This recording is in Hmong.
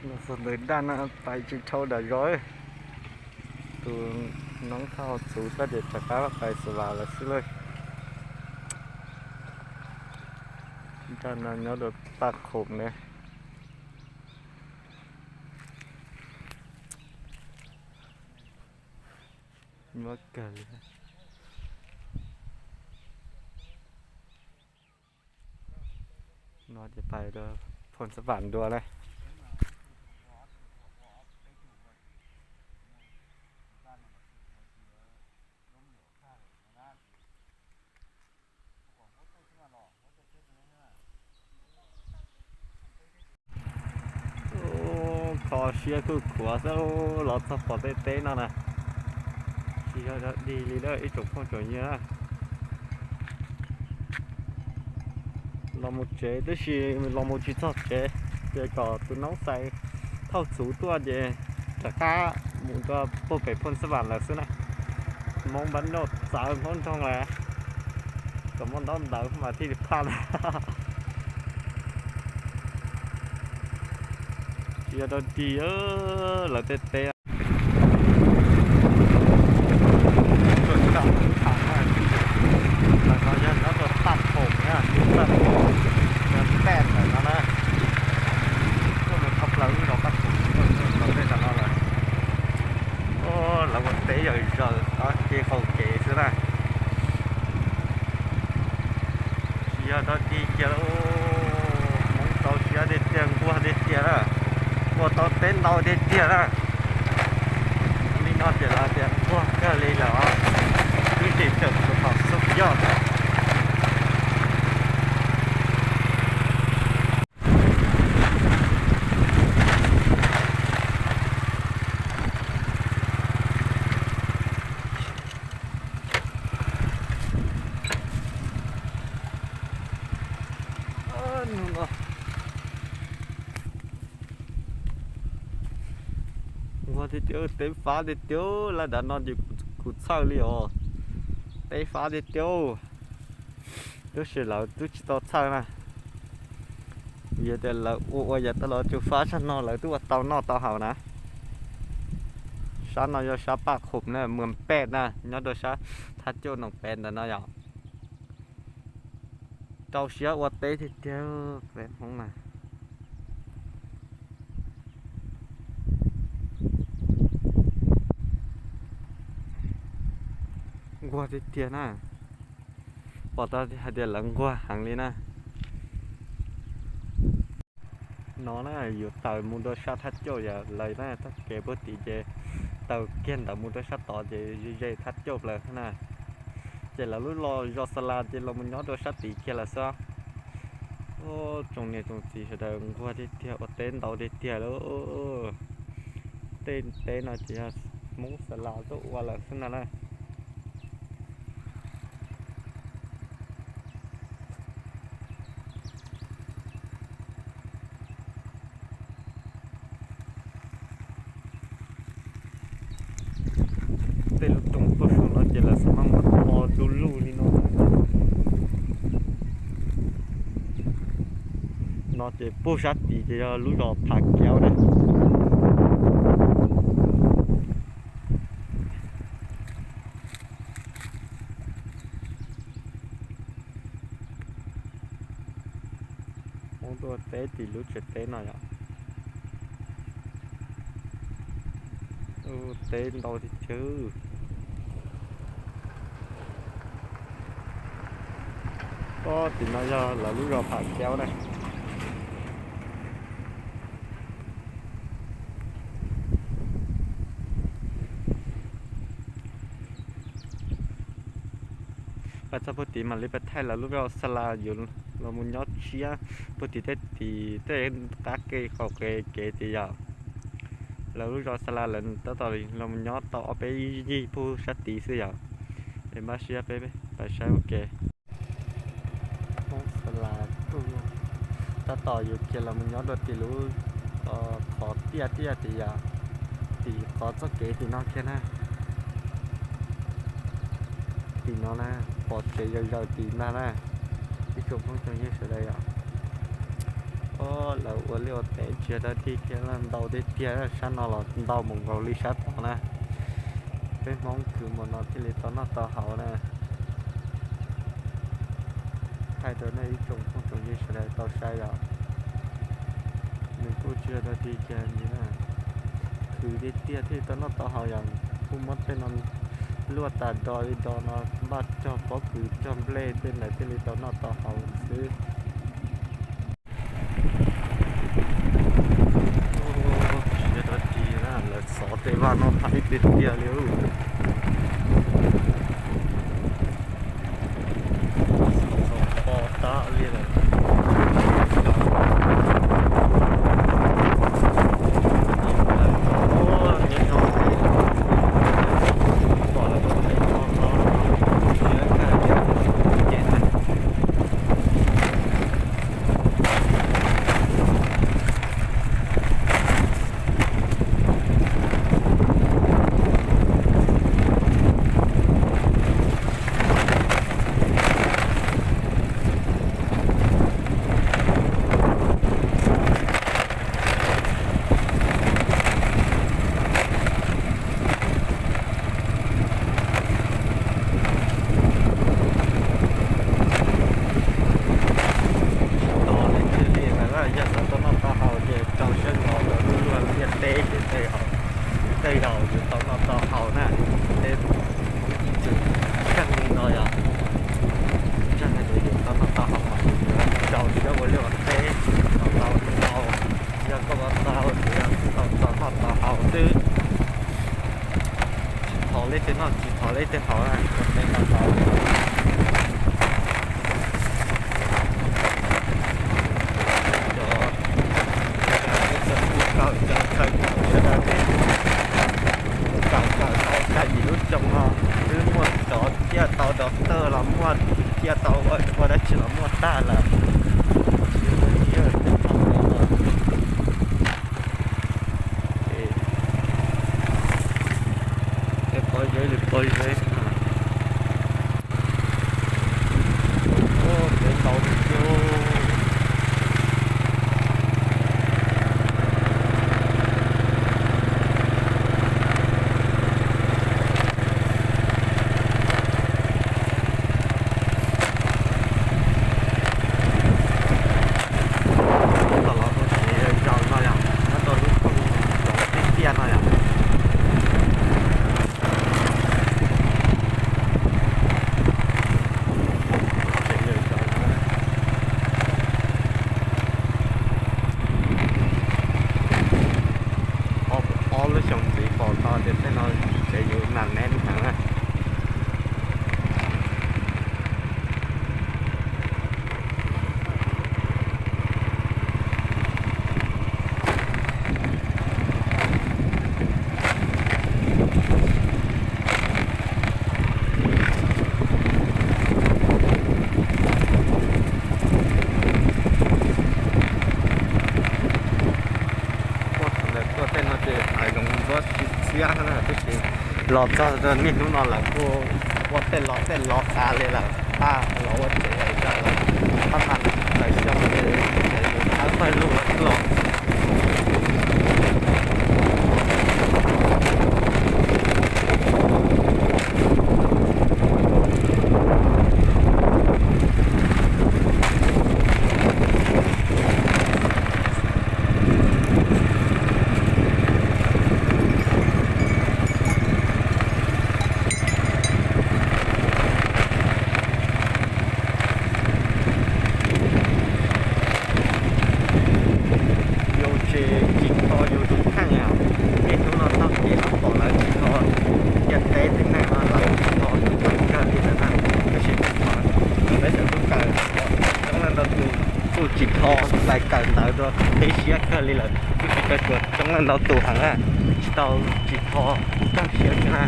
Los txog ntawm daj no pais tsis dhau dam zos. Tus noob thauj txhuv tag ces rov qab pais xa vas lawm xwb lawm. Daj no nyob rau Paj Khoom na. Muaj kawg li. No ces pais rau Phoo Xab Vam dua na. Kho siab kuj khuav xwb, los txog pom tej teb no na, tsis yog dog dig li lawm ib tsoom phooj tsoom ywg na. Los mus tsev tab sis los mus tsis txog tsev, ces kom tus noob xais thauj txhuv tuaj ces rov qab mus rau puag pem Phoo Xab Vam lawm xwb na. Hmoob npab noj txawv Hmoob nroog lawm, kom muaj ntaub ntawv mas thiaj li phaj ntag. Tsis yog dog dig lawv tej teb. Ntawm no yog nyob rau Paj Khoom na, Paj Khoom, Paj Khoom ntawm no na. Tuaj mus thoob plaws lub zos Paj Khoom, tuaj txog tej ntawm no lawm. Lawv ua teb yawm zaws qab kev qaum kev xwb na. Tsis yog dog dig kiag, Hmoob txaus siab tiag tiag, nquag tiag tiag na, ua tau teb ntau tiag tiag na. Li no ces lawv tias nquag kawg li lawm, twb tseem tseem tus hom xub yoj. Nquag tiag tiag, teb fab tiag tiag, laj dav no ces kuv txhawj li os. Teb fab tiag tiag, tab sis lawv twb tsis tau txhawj na. Yog tias lawv ua ua yam tau los tsuas fab tshaj no lawv twb ua tau noj tau haus na. Sab no yog sab Paj Khoom na, Muas Pej na, nyob rau sab Thaj Cauj Noom Pem ntawm no yom. Rau siab ua teb tiag tiag peb Hmoob na. Nquag tiag tiag na. Pom tau hais tias lawv nquag heev li na. No na, yuav taws mus rau sab Thaj Cauj yam lawv na, txoj kev puag tim ces taws kiag ntawd mus rau sab tod ces ze ze Thaj Cauj plaws na. Ces lawv lub los zos Xa Las ces los mus nyob rau sab tid kiag lawm xwb. Tsoom niam tsoom txiv sawv daws nquag tiag tiag, ua teb ntau tiag tiag lauj. Tej teb no ces yog Hmoob Xa Las tuaj ua lawm xwb no na. Tej lub roob puag saum no ces lawv xav muab muab tho du lug li no. No ces puag sab tid ces yog lub zos Phav Kaub na. Hmoob tuaj teb tim lub tsev teb no yom. Teb ntau tiag tiag. Ob tim no yog lawv lub zos Phav Kaub na. Pais txog puag tid mam li pais thaij lawv lub zos Xa Las yuav los mus nyob tshiab puag tim tej tim tej qab kev qaum kev kev tid yom. Lawv lub zos Xa Las lawv tab tom los mus nyob tau ob peb yig puag sab tid xwb yom. Es npaj siab peb pais saib ua ke. Hmoob Xa Las tab tom yuav khiav los mus nyob rau tim lub qhov tiaj tiaj tid yom, tim qhov txoj kev tim no kiag na. Tim no na, pom tsev zaws zaws tim ntag na. Ib tsoom phooj tsoom ywg sawv daws yom. Lawv ua liaj ua teb tsis yog dog dig kiag, ntau tiag tiag, sab no los ntau mus nkaus li sab tod na. Peb Hmoob khwv mus no thiaj li tau noj tau haus na. Thaij rau nej ib tsoom phooj tsoom ywg sawv daws tau saib yom. Nws kuj tsis yog dog dig kiag li na, khwv tiag tiag thiaj li tau noj tau haus yom. Kuj muab tej no luaj tas do li do no, npaj cog pob kws cog nplej tej ntawd thiaj li tau noj tau haus xwb. Tsis yog dog dig na, lawv xov tej vaj no phaib tiag tiag li. Xov tab li lawm. Tsis tos li tiag li na, yog xav tau noj tau haus ces rau siab nto rau lub luag liaj teb ces tej zaum yus tau noj tau haus na. Tej Hmoob ib txwm kheej li no yom, ntseeg hais tias yus tau noj tau haus mas yus rau siab ua liaj ua teb kom tau tau. Yog koj tau tau ces yog tau tau noj tau haus xwb. Tsis thov leej twg noj tsis thov leej twg haus na, ua teb noj tau. Cov, cov kuj kawm, cov kawm sawv daws ces kuj kawm kawm tau tag yim lub xyoo no, twb muaj cov ciaj tau doctor los muaj, ciaj tau ua dab tsi los muaj tag lawm. Tsis muaj nyiaj tej thaum li no. Tej pob zeb li pob zeb. Ua teb ntau tiag tiag. Tau los ua tsev zaus no yom, nyob rau lub koog zov tiaj tiaj no yom. Ob lub xyoo ntxiv pom tau tias tej no tsev yus nas neb heev na. Tuaj tej no ces hais zoo ntuab xiab na, tab sis los txog niaj hnub no lawv kuj ua tej los tej los tas li lawm, pab los ua tsev lawm, pab mas lawv xyoo ces txawm yus thawb pawg lug los. Yus tsev tsis tho yus tus kheej, niaj hnub no taug kev los pom lawv tsis tho, ntiaj teb tib neeg no lawv tsis tho yus kawg li lawm na. Tab sis peb cov tub kawm coob leej ntau tus kuj tsis tho, lais kawm ntawv rau peb siab kawg li lawm, kuj tsis tau tsuas coob leej ntau tus heev na, tsis tau tsis tho kawg siab kiag na.